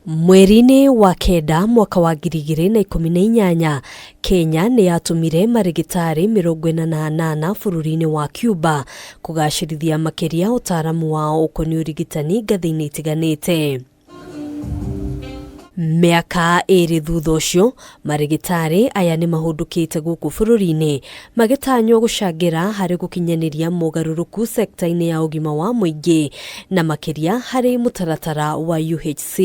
Mweri-inĩ wa kenda mwaka wa 2018, Kenya nĩ yatũmire marĩgĩtarĩ 48 bũrũri-inĩ wa Cuba kũgacĩrithia makĩria ũtaaramu wao ũkoniĩ ũrigitani ngathĩ-inĩ itiganĩte. Mĩaka 2 thutha ũcio, marĩgĩtarĩ aya nĩ mahũndũkĩte gũkũ bũrũri-inĩ magĩtanywo gũcangĩra harĩ gũkinyanĩria mogarũrũku sekta-inĩ ya ũgima wa mũingĩ na makĩria harĩ mũtaratara wa UHC.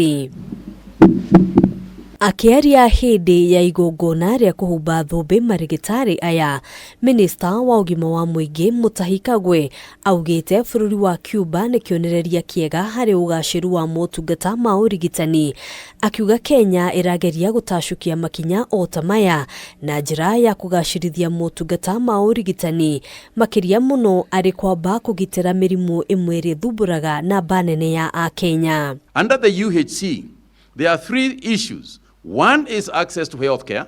Akĩaria hĩndĩ ya igongona rĩa kũhumba thũmbĩ marĩgĩtarĩ aya, Minista wa ũgima wa mũingĩ Mutahi Kagwe augĩte bũrũri wa Cuba nĩ kĩonereria kĩega harĩ ũgacĩru wa motungata ma ũrigitani, akiuga Kenya ĩrageria gũtacũkia makinya o ta maya na njĩra ya kũgacĩrithia motungata ma ũrigitani makĩria mũno arĩ kwamba kũgitĩra mĩrimũ ĩmwe ĩrĩa ĩthumbũraga namba nene ya Akenya. Under the UHC, there are three issues. One is access to healthcare,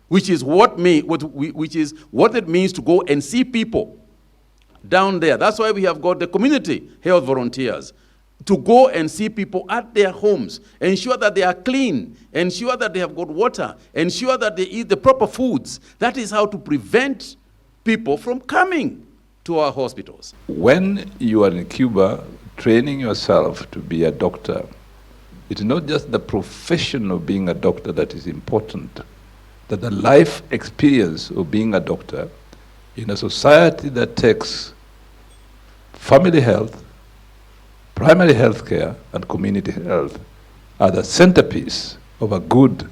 which is what it means to go and see people down there. That's why we have got the community health volunteers to go and see people at their homes, ensure that they are clean, ensure that they have got water, ensure that they eat the proper foods. That is how to prevent people from coming to our hospitals. When you are in Cuba training yourself to be a doctor, it's not just the profession of being a doctor that is important, that the life experience of being a doctor in a society that takes family health, primary health care, and community health are the centerpiece of a good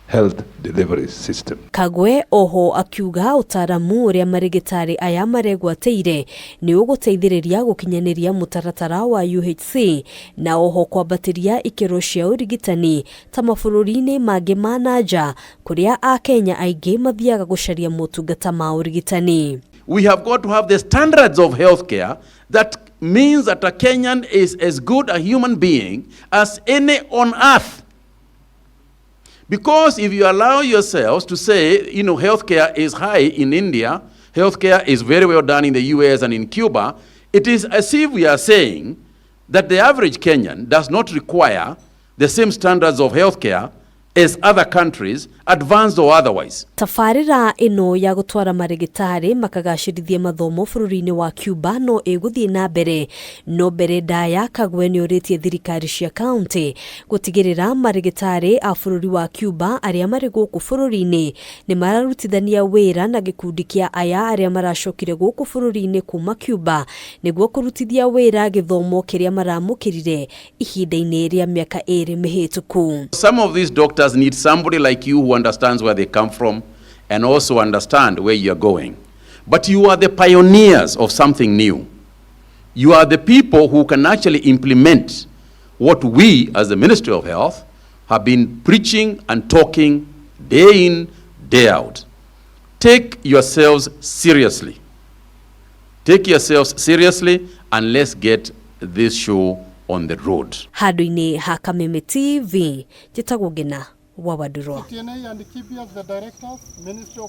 health delivery system. Kagwe oho akiuga ũtaaramu ũrĩa marĩgĩtarĩ aya maregwatĩire nĩ ũgũteithĩrĩria gũkinyanĩria mũtaratara wa UHC na oho kwambatĩria ikĩro cia ũrigitani ta mabũrũri-inĩ mangĩ ma na nja kũrĩa Akenya aingĩ mathiaga gũcaria motungata ma ũrigitani. We have got to have the standards of healthcare that means that a Kenyan is as good a human being as any on earth. Because if you allow yourselves to say, healthcare is high in India, healthcare is very well done in the US and in Cuba, it is as if we are saying that the average Kenyan does not require the same standards of healthcare as other countries, advanced or otherwise. Tabarĩra ĩno ya gũtwara marĩgĩtarĩ makagacĩrithie mathomo bũrũri-inĩ wa Cuba no ĩgũthiĩ na mbere, no mbere ndaya Kagwe nĩ ũrĩtie thirikari cia kaunti gũtigĩrĩra marĩgĩtarĩ a bũrũri wa Cuba arĩa marĩ gũkũ bũrũri-inĩ nĩ mararutithania wĩra na gĩkundi kĩa aya arĩa maracokire gũkũ bũrũri-inĩ kuma Cuba nĩguo kũrutithia wĩra gĩthomo kĩrĩa maramũkĩrire ihinda-inĩ rĩa mĩaka 2 mĩhĩtũku. Some of these doctors need somebody like you who understands where they come from and also understand where you're going. But you are the pioneers of something new. You are the people who can actually implement what we, as the Ministry of Health, have been preaching and talking day in, day out. Take yourselves seriously. Take yourselves seriously, and let's get this show on the road. Handũ-inĩ ha Kameme TV, njĩtagwo Ngina wa Wandurwa. TNA and KIBIAS, the directors, Ministry of